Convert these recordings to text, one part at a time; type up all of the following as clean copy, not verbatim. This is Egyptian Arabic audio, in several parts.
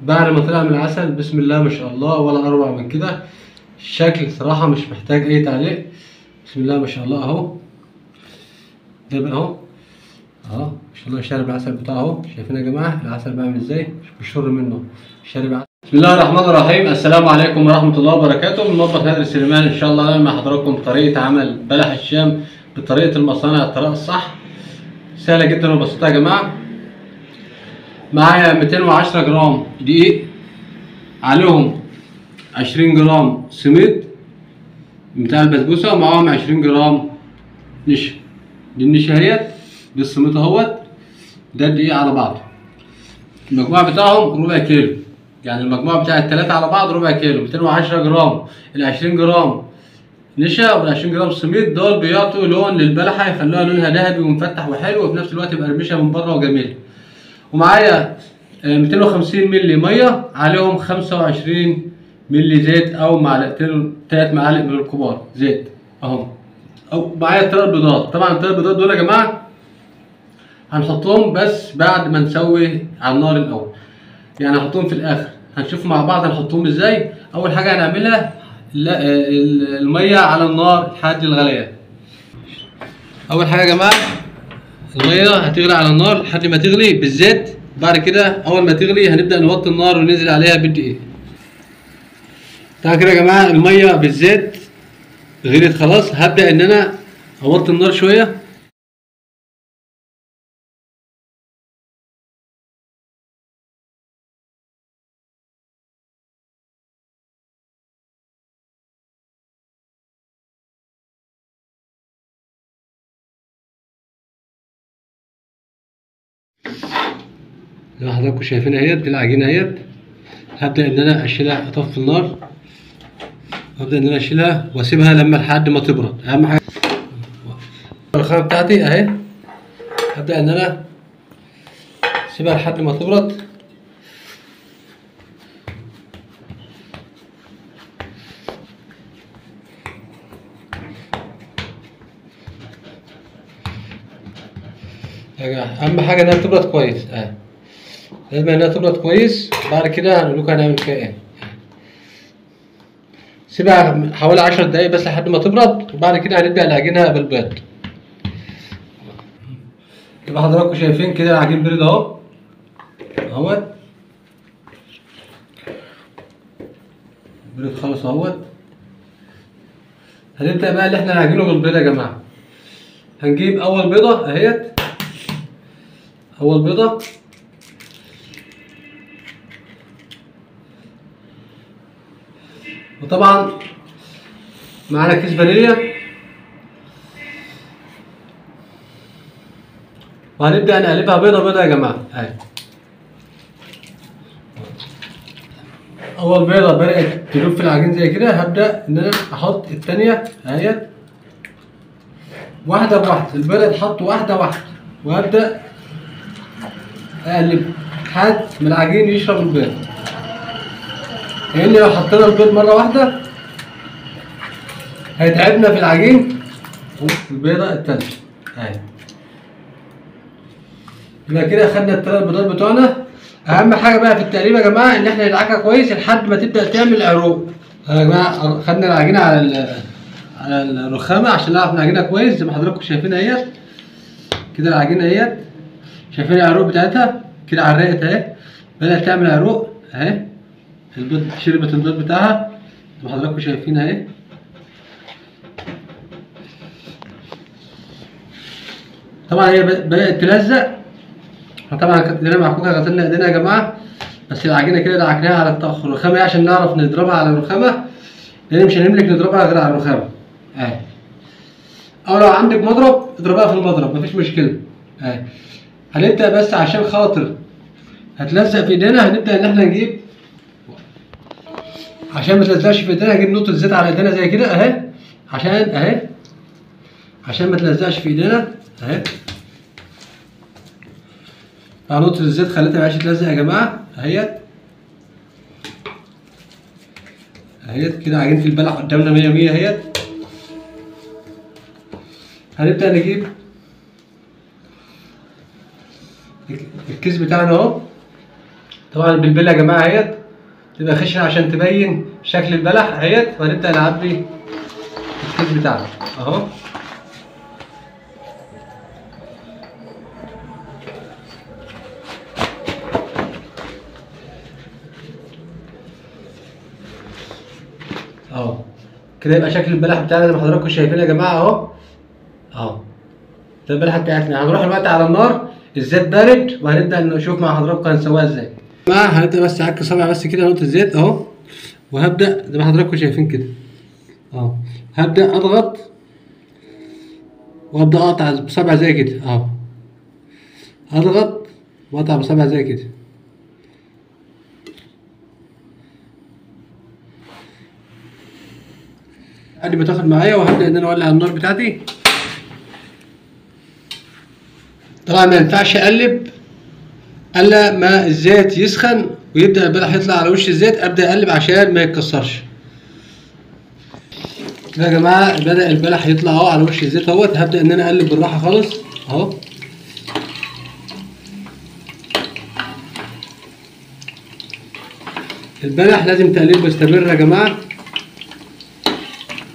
بعد ما طلع من العسل بسم الله ما شاء الله، ولا اروع من كده. الشكل صراحة مش محتاج اي تعليق، بسم الله ما شاء الله اهو، ده اهو اهو ما شاء الله شارب العسل بتاعه اهو. شايفين يا جماعة العسل بعمل ازاي؟ مش بشر منه، شارب عسل. بسم الله الرحمن الرحيم، السلام عليكم ورحمة الله وبركاته. من مطبخ نادر سليمان ان شاء الله مع حضراتكم طريقه عمل بلح الشام بطريقة المصانع، الطريقة الصح، سهلة جدا وبسيطة يا جماعة. معايا 210 جرام دقيق، عليهم 20 جرام سميد بتاع البسبوسه، ومعاهم 20 جرام نشا. دي النشا اهيت، دي السميد اهوت، ده الدقيق على بعض. المجموع بتاعهم ربع كيلو، يعني المجموع بتاع التلاتة على بعض ربع كيلو. 210 جرام، ال 20 جرام نشا وال 20 جرام سميد دول بيعطوا لون للبلحه، يخلوها لونها ذهبي ومفتح وحلو، وفي نفس الوقت مقرمشه من بره وجميلة. ومعايا 250 مللي مية، عليهم 25 مللي زيت او معلقتين 3 معالق من الكبار زيت اهم. او معايا 3 بيضات. طبعا الثلاث بيضات دول يا جماعة هنحطهم بس بعد ما نسوي على النار الاول، يعني هنحطهم في الاخر، هنشوف مع بعض هنحطهم ازاي. اول حاجة هنعملها المية على النار لحد الغليان. اول حاجة يا جماعة المية هتغلي على النار لحد ما تغلي بالزيت. بعد كده اول ما تغلي هنبدا نوطي النار وننزل عليها بالدقيق. تعالوا كده يا جماعة المية بالزيت غليت خلاص، هبدا ان انا اوطي النار شوية. زي ما حضراتكم شايفين اهيت، دي العجينة اهيت. هبدا ان انا اشيلها، اطفي النار وابدا ان انا اشيلها واسيبها لما لحد ما تبرد. اهم حاجة الرخامه بتاعتي اهي، هبدا ان انا اسيبها لحد ما تبرد. يا جماعة اهم حاجة انها تبرد كويس اهي، لازم انها تبرد كويس. بعد كده هنقول لكم هنعمل فيها ايه. سيبها حوالي 10 دقايق بس لحد ما تبرد، وبعد كده هنبدا نعجنها بالبيض. يبقى حضراتكم شايفين كده العجين برد اهو اهوت، برد خالص اهوت. هنبدا بقى اللي احنا هنعجنه بالبيض يا جماعة. هنجيب اول بيضة اهيت، اول بيضة وطبعا معانا كيس فانيليا، وهنبدأ نقلبها بيضة بيضة يا جماعة اهي. أول بيضة بدأت تدوب في العجين زي كده، هبدأ إن أنا أحط التانية اهيت، واحدة بواحدة. البيضة تتحط واحدة واحدة، وهبدأ أقلبها لحد ما العجين يشرب البيض. لأن لو حطينا البيض مرة واحدة هيتعبنا في العجين. البيضة التانية اهي. يبقى كده خدنا التلات بيضات بتوعنا. أهم حاجة بقى في التقليب يا جماعة إن احنا ندعكها كويس لحد ما تبدأ تعمل عروق. يا جماعة خدنا العجينة على الرخامة عشان نعرف نعجنها كويس. زي ما حضراتكم شايفين اهيت كده العجينة اهيت، شايفين العروق بتاعتها كده عرقت اهي، بدأت تعمل عروق اهي. البيض شربت البيض بتاعها زي ما حضراتكم شايفين اهي. طبعا هي بدأت تلزق، طبعا كانت ايدينا معكوكه، غسلنا ايدينا يا جماعة، بس العجينة كده دعكناها على الرخامه عشان نعرف نضربها على الرخامه، لان مش هنملك نضربها غير على الرخامه اهي. او لو عندك مضرب اضربها في المضرب مفيش مشكلة اهي. هنبدأ بس عشان خاطر هتلزق في ايدينا، هنبدأ ان احنا نجيب عشان ما تلزقش في ايدينا، هجيب نقطة زيت على ايدينا زي كده اهي، عشان اهي عشان ما تلزقش في ايدينا اهي. نقطة الزيت خليتها معلش تلزق يا جماعة اهيت اهيت كده. عجينة البلح قدامنا 100 100 اهيت. هنبدأ نجيب الكيس بتاعنا اهو. طبعا البلبلة يا جماعة اهيت تبقى خشنه عشان تبين شكل البلح اهيت. وهنبدا نعبي الكيس بتاعنا اهو. اهو كده يبقى شكل البلح بتاعنا زي ما حضراتكم شايفين يا جماعة اهو. اهو ده البلحه بتاعتنا. هنروح دلوقتي على النار، الزيت بارد، وهنبدا نشوف مع حضراتكم هنسويها ازاي. هنبدا بس عك صبع بس كده نقطة زيت اهو، وهبدا زي ما حضراتكم شايفين كده اهو. هبدا اضغط وابدا اقطع بصبع زي كده اهو، اضغط واقطع بصبع زي كده. قد ما تاخد معايا، وهبدا ان انا اولع النار بتاعتي. طبعا ما ينفعش اقلب الا ما الزيت يسخن ويبدا البلح يطلع على وش الزيت، ابدا اقلب عشان ما يتكسرش. كده يا جماعة بدا البلح يطلع اهو على وش الزيت اهوت. هبدا ان انا اقلب بالراحة خالص اهو. البلح لازم تقليب مستمر يا جماعة.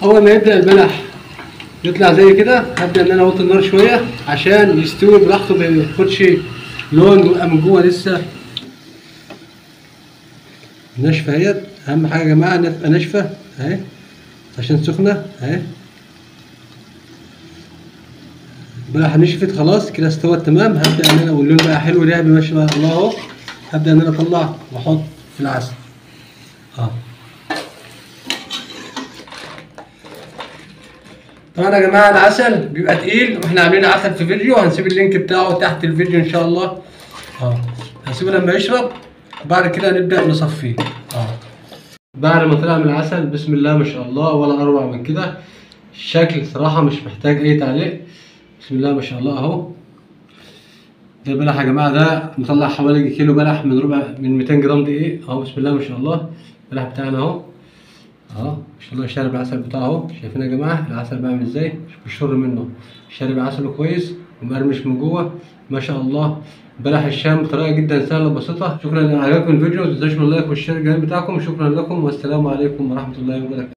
اول ما يبدا البلح يطلع زي كده هبدا ان انا اوطي النار شوية عشان يستوي براحته، ما ياخدش لون ويبقى من جوه لسه ناشفة اهيت. اهم حاجة يا جماعة انها تبقى ناشفة اهي عشان سخنة اهي. البلحه نشفت خلاص كده، استوت تمام. هبدا ان انا واللون بقى حلو لعب ما شاء الله اهو. هبدا ان انا اطلع واحط في العسل اهو. طبعا يا جماعة العسل بيبقى تقيل، واحنا عاملين عسل في فيديو هنسيب ال link بتاعه تحت الفيديو ان شاء الله. هنسيبه لما يشرب، بعد كده نبدا نصفيه. بعد ما طلع من العسل بسم الله ما شاء الله ولا اروع من كده. الشكل صراحة مش محتاج اي تعليق، بسم الله ما شاء الله اهو. ده البلح يا جماعة، ده مطلع حوالي كيلو بلح من ربع من 200 جرام دقيق اهو. بسم الله ما شاء الله البلح بتاعنا اهو اهو ما شاء الله. شارب العسل بتاعه اهو، شايفين يا جماعة العسل بعمل ازاي؟ مش بشر منه، شارب عسله كويس ومقرمش من جوه ما شاء الله. بلح الشام بطريقة جدا سهلة وبسيطة. شكرا ان عجبكم الفيديو، ما تنسوش من ال like وال share الجميل بتاعكم. شكرا لكم والسلام عليكم ورحمة الله وبركاته.